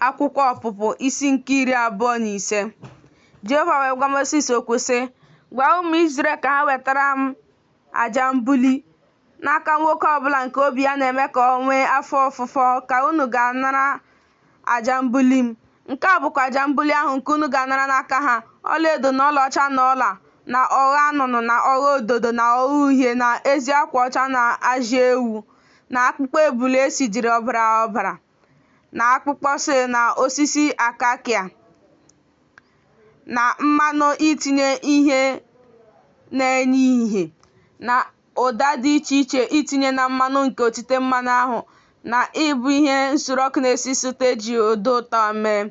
Akwụkwọ Ọpụpụ isi nke 25. Jehova wee gwa Mosis okwu sị, Gwa ụmụ Izrel ka ha wetara m aja mbuli. N'aka nwoke ọ bụla nke obi ya na-eme ka o nwee afọ ofufo ka unu ga-anara aja mbuli m. Nke a bụkwa aja mbuli ahụ nke unu ga-anara n'aka ha, ọlaedo na ọlaọcha na ọla, na ogho anụnụ na ogho ododo na ogho uhie na ezi akwa ọcha na ajị ewu na akpụkpọ ebule e sijiri ọbara ọbara na akpụkpọ sil na osisi akashia na mmanụ itinye ihe na-enye ìhè na ụda dị iche iche itinye na mmanụ nke otite mmanụ ahụ na ịbụ ihe nsure ọkụ na-esi isi ụtọ e ji ụda ụtọ mee,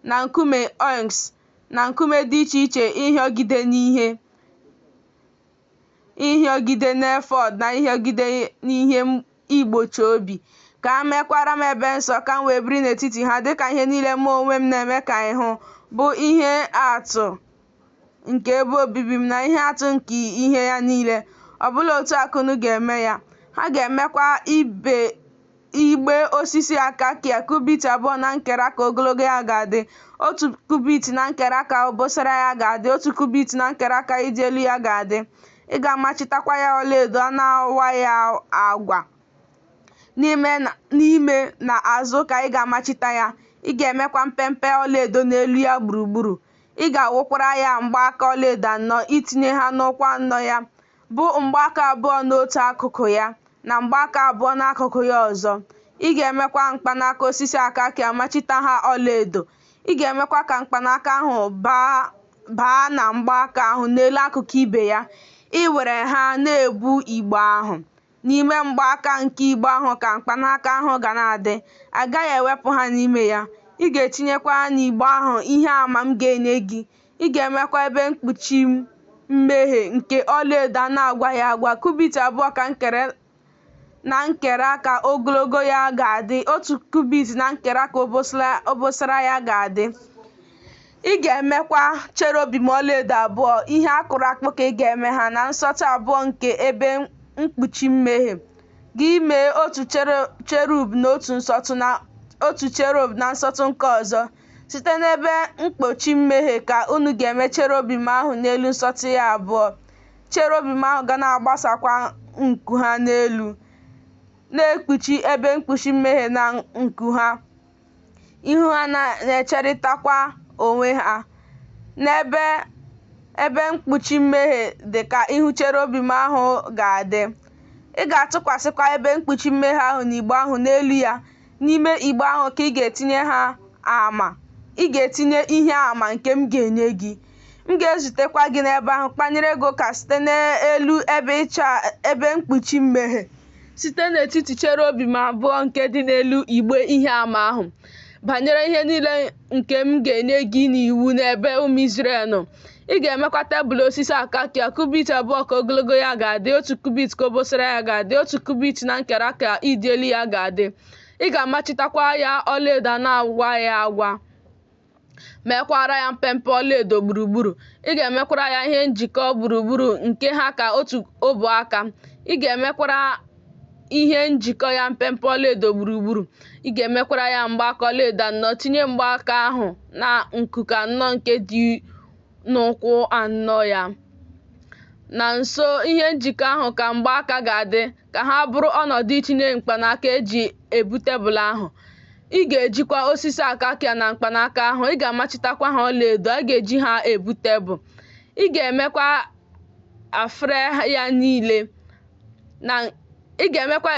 na nkume ọnịks na nkume dị iche iche ịhịọgide n'ihe ịhịọgide n'efọd na ịhịọgide n'ihe igbochi obi, ka ha mekwara m ebe nsọ, ka m wee biri n'etiti ha, dịka ihe niile mụ onwe m na-eme ka ị hụ, bụ ihe atụ nke ebe obibi m na ihe atụ nke ihe ya niile. Ọ bụla otu a ka unu ga-eme ya. Ha ga-emekwa igbe osisi akashia, kubit 2 na nkera ka ogologo ya ga-adị, otu kubit na nkera ka obosara ya ga-adị, otu kubit na nkera ka ịdị elu ya ga-adị. Ị ga-amachitakwa ya ọlaedo a na-agwaghị agwa. N'ime na azụ ka ị ga-amachita ya. Ị ga-emekwa mpempe ọlaedo n'elu ya gburugburu. Ị ga-awụkwara ya mgbaaka ọlaedo anọ itinye ha n'ụkwụ anọ ya, bụ mgbaaka abụọ n'otu akụkụ ya na mgbaaka abụọ n'akụkụ ya ọzọ. Ị ga-emekwa mkpanaka osisi akashia machita ha ọlaedo. Ị ga-emekwa ka mkpanaka ahụ baa na mgbaaka ahụ n'elu akụkụ ibe ya, iwere ha na-ebu igbe ahụ. N'ime mgbaaka nke igbe ahụ ka mkpanaka ahụ ga na-adị, a gaghị ewepụ ha n'ime ya. Ị ga-etinyekwa n'igbe ahụ ihe ama m ga-enye gị. Ị ga-emekwa ebe mkpuchi mmehie nke ọlaedo a na-agwaghị agwa, kubit 2 na nkera ka ogologo ya ga-adị, otu kubit na nkera ka obosara ya ga-adị. Ị ga-emekwa cherubim ọlaedo abụọ, ihe a kpụrụ akpụ ka ị ga-eme ha, na nsọtụ abụọ nke ebe mkpuchi mmehie. Gị mee otu cherub n'otu nsọtụ na otu cherub na nsọtụ nke ọzọ. Site n'ebe mkpuchi mmehie ka unu ga-eme cherubim ahụ n'elu nsọtụ ya abụọ. Cherubim ahụ ga na-agbasakwa nku ha n'elu, na-ekpuchi ebe mkpuchi mmehie na nku ha. Ihu ha na-echerịtakwa onwe ha. N'ebe ebe mkpuchi mmehie dị ka ihu cherubim ahụ ga-adị. Ị ga-atụkwasịkwa ebe mkpuchi mmehie ahụ n'igbe ahụ n'elu ya. N'ime igbe ahụ ka ị ga-etinye ha ama. Ị ga-etinye ihe ama nke m ga-enye gị. M ga-ezutekwa gị n'ebe ahụ, kpanyere gị ụka site n'elu ebe mkpuchi mmehie, site n'etiti cherubim abụọ nke dị n'elu igbe ihe ama ahụ, banyere ihe niile nke m ga-enye gị n'iwu n'ebe ụmụ Izrel nọ. Ị ga-emekwa tebụl osisi akashia, kubit 2 ka ogologo ya ga-adị, otu kubit ka obosara ya ga-adị, otu kubit na nkera ka ịdị elu ya ga-adị. Ị ga-amachitakwa ya ọlaedo a na-agwaghị agwa, mekwara ya mpempe ọlaedo gburugburu. Ị ga-emekwara ya ihe njikọ gburugburu nke ha ka otu ọbụ aka. Ị ga-emekwara ihe njikọ ya mpempe ọlaedo gburugburu. Ị ga-emekwara ya mgbaaka ọlaedo anọ, tinye mgbaaka ahụ na nkuku anọ nke dị n'ụkwụ anọ ya. Na nso ihe njikọ ahụ ka mgbaaka ga-adị, ka ha bụrụ ọnọdụ itinye mkpanaka e ji ebu tebụl ahụ. Ị ga-ejikwa osisi akashia na mkpanaka ahụ, ị ga-amachitakwa ha ọlaedo, a ga-eji ha ebu tebụl. Ị ga-emekwa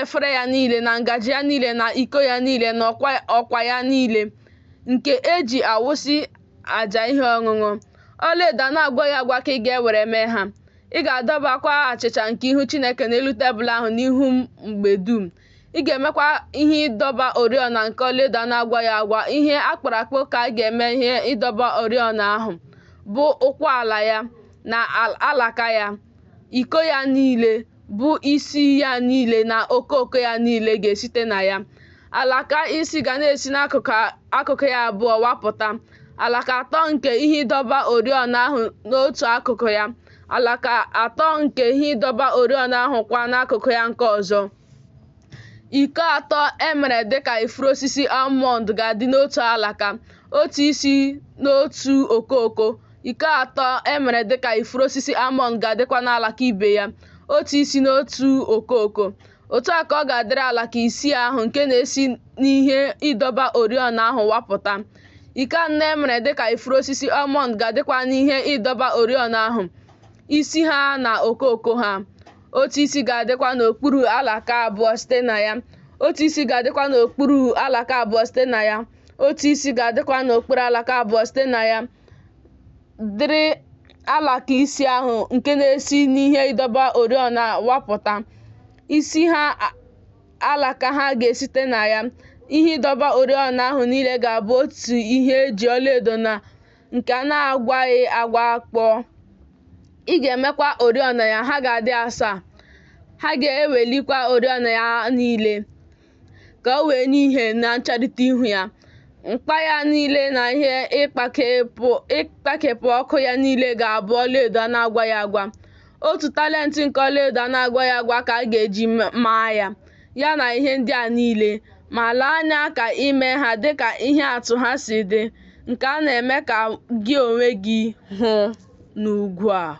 efere ya niile na ngaji ya niile na iko ya niile na ọkwa ya niile nke e ji awụsị àjà ihe ọṅụṅụ. Ọlaedo a na-agwaghị agwa ka ị ga-ewere mee ha. Ị ga-adọbakwa achịcha nke ihu Chineke n'elu tebụl ahụ n'ihu m mgbe dum. Ị ga-emekwa ihe ịdọba oriọna nke ọlaedo a na-agwaghị agwa. Ihe a kpụrụ akpụ ka a ga-eme ihe ịdọba oriọna ahụ, bụ ụkwụ ala ya na alaka ya, iko ya niile, bụ isi ya niile na okooko ya niile ga-esite na ya. Alaka isi ga na-esi n'akụkụ ya abụọ wapụta, alaka atọ nke ihe ịdọba oriọna ahụ n'otu akụkụ ya, alaka atọ nke ihe ịdọba oriọna ahụ kwa n'akụkụ ya nke ọzọ. Iko atọ e mere dị ka ifuru osisi almọnd ga-adị n'otu alaka, otu isi n'otu okooko, iko atọ e mere dị ka ifuru osisi almọnd ga-adịkwa n'alaka ibe ya, otu isi n'otu okooko. Otu a ka ọ ga-adịrị alaka isii ahụ nke na-esi n'ihe ịdọba oriọna ahụ wapụta. Iko anọ e mere dị ka ifuru osisi almọnd ga-adịkwa n'ihe ịdọba oriọna ahụ, isi ha na okooko ha. Otu isi ga-adịkwa n'okpuru alaka abụọ site na ya, otu isi ga-adịkwa n'okpuru alaka abụọ site na ya, otu isi ga-adịkwa n'okpuru alaka abụọ site na ya, dịrị alaka isii ahụ nke na-esi n'ihe ịdọba oriọna wapụta. Isi ha alaka ha ga-esite na ya. Ihe ịdọba oriọna ahụ niile ga-abụ otu ihe e ji ọlaedo na nke a na-agwaghị agwa kpụọ. Ị ga-emekwa oriọna ya, ha ga-adị asaa. Ha ga-ewelikwa oriọna ya niile, ka o wee nye ìhè na ncherịta ihu ya. Mkpa ya niile na ihe ịkpakepụ ọkụ ya niile ga-abụ ọlaedo a na-agwaghị agwa. Otu talent nke ọlaedo a na-agwaghị agwa ka a ga-eji maa ya, ya na ihe ndị a niile. Ma lee anya ka i mee ha dị ka ihe atụ ha si dị, nke a na-eme ka gị onwe gị hụ n'ugwu a.